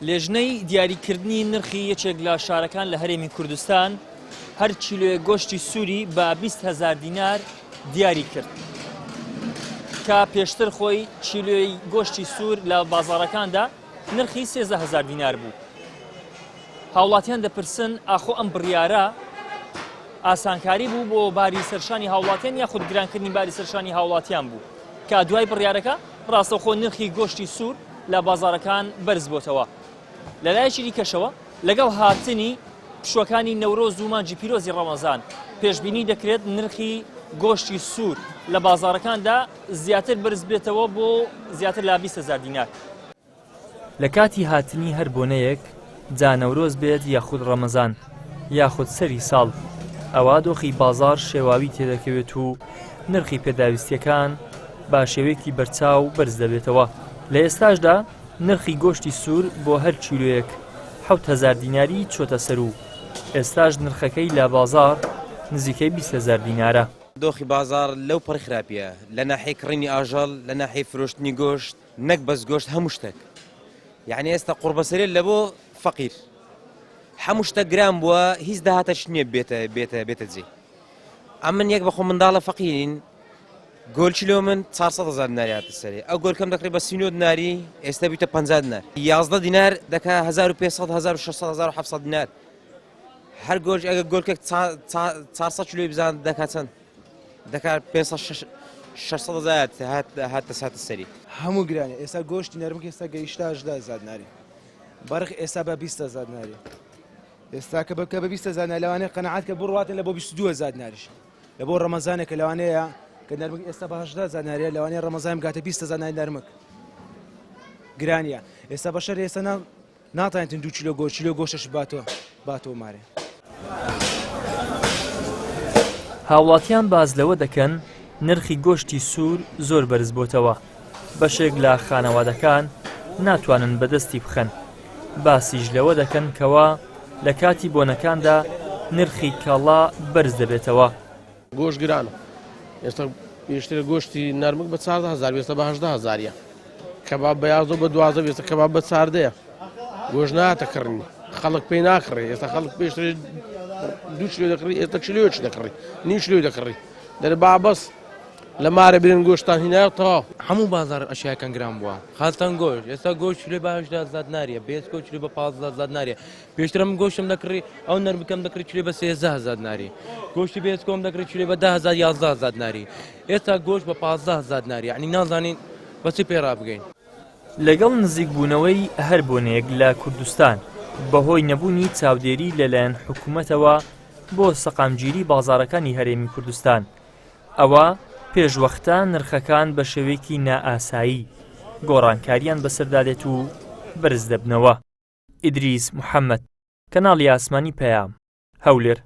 لێژنەی دیاریکردنی نرخی یەکێک لە شارەکان لە هەرێمی کوردستان هەر کیلۆیەک گۆشتی سووری بە 20 هەزار دینار دیاری کرد کە پێشتر خۆی کیلۆی گۆشتی سوور لە بازاڕەکاندا نرخی 13 هەزار دینار بوو. هاوڵاتیان دەپرسن ئاخۆ ئەم بڕیارە ئاسانکاری بوو بۆ باری سەرشانی هاوڵاتیان یاخود گرانکردنی باری سەرشانی هاوڵاتیان بوو کە دوای بڕیارەکە ڕاستەوخۆ نرخی گۆشتی سوور لە بازاڕەکان بەرز بۆتەوە. لەلایەکی دیکەشەوە لەگەڵ هاتنی پشووەکانی نەورۆز و مانگی پیرۆزی ڕەمەزان پێشبینی دەکرێت نرخی گۆشتی سوور لە بازاڕەکاندا زیاتر بەرز بێتەوە بۆ زیاتر لە 20 هەزار دینار. لە کاتی هاتنی هەر بۆنەیەک جا نەورۆز بێت یاخود ڕەمەزان یاخود سەری ساڵ ئەوا دۆخی بازاڕ شێواوی تێدەکەوێت و نرخی پێداویستیەکان با شێوەیەکی بەرچاو بەرز دەبێتەوە لە ئێستاشدا نرخی گۆشتی سوور بۆ هەر کیلۆیەک 7000 دیناری چۆتە سەر و ئێستاش نرخەکەی لە بازاڕ نزیکەی 20 هەزار دینارە. دۆخی بازاڕ لەو پەڕی خراپیە لە ناحیەی کڕینی ئاژەڵ لە ناحیەی فرۆشتنی گۆشت نەک بەس گۆشت هەموو شتێک یعنی ئێستا قوڕبەسەرێ لە بۆ فەقیر هەموو شتە گران بووە هیچ داهاتەش نییە بێتە بێتە بێتە جێ ئەمن یەک بەخۆ منداڵە فەقیرین گۆلچی لۆ من 400 هزار دیناری هاتە سەرێ ئەو گۆلکەم دەکڕی بە 39 دیناری ئێستا بیتە 50 دینار 11 دینار دەکا 1500 1600 1700 دینار هەر گۆش ئەگە گۆلکێک 400 کیلۆی بزان دەکا چەند دەکا 500 600 هزار هات هاتە ساتە سەری. هەموو گرانە ئێستا گۆشتی نەرمک ئێستا گەیشتە 18 هزار دیناری بەرخ ئێستا بە 20 هزار دیناری ئێستا کە بە کە بە 20 هزار دینار لەوانەیە قەناعەت کە بڕواتن لە بۆ 22 هزار دیناریش لە بۆ ڕەمەزانێک کە لەوانەیە کە نەرمک ئێستا بە 18 هزار دیناریە لەوانەیە ڕەمەزان بگاتە 20 هزار دیناری نەرمک گرانیە ئێستا بەشەر ئێستا نا ناتوانێتن دوو کیلۆ گۆ کیلۆ گۆشتش باتۆ باتۆ مارێ. هاوڵاتیان باس لەوە دەکەن نرخی گۆشتی سوور زۆر بەرزبۆتەوە، بەشێک لە خانەوادەکان ناتوانن بەدەستی بخەن، باسیش لەوە دەکەن کەوا لە کاتی بۆنەکاندا نرخی کاڵا بەرز دەبێتەوە. گۆشت گرانە ئێستا پێشتر گۆشتی نەرمک بە چاردە هەزار ئێستا بە هەژدە هەزاریە کەباب بە یازدە بە دوازدە ئێستا کەباب بە چاردەیە گۆشت ناتە کڕنی خەڵک پێی ناکڕێ ئێستا خەڵک پێشتر دوو کیلۆ دەکڕی ئێستا کیلۆیەک دەکڕی نیو کیلۆی دەکڕی دەرێ با بەس لە مارە برێن گۆشتان هینایە تەواو. هەموو بازاڕ ئەشیاکان گران بووە خاستان گۆشت ئێستا گۆشت کیلۆی بە 18 هەزار دیناریە بێسکۆ کیلۆی بە 15 هەزار دیناریە پێشتر من گۆشتم دەکڕی ئەو نەرمکەم دەکڕی کیلۆی بە 13 هەزار دیناری گۆشتی بێسکۆم دەکڕی کیلۆی بە 10 هەزار 11 هەزار دیناری ئێستا گۆشت بە 15 هەزار دیناری یعنی نازانین بە چی پێ ڕابگەین. لەگەڵ نزیکبوونەوەی هەر بۆنەیەک لە کوردستان، بەهۆی نەبوونی چاودێری لەلایەن حکومەتەوە بۆ سەقامگیری بازاڕەکانی هەرێمی کوردستان، ئەوا پێشوەختە نرخەکان بە شێوەیەکی نائاسایی گۆڕانکارییان بەسەردا دێت و بەرز دەبنەوە. ئیدریس محەمەد، کەناڵی ئاسمانی پەیام، هەولێر.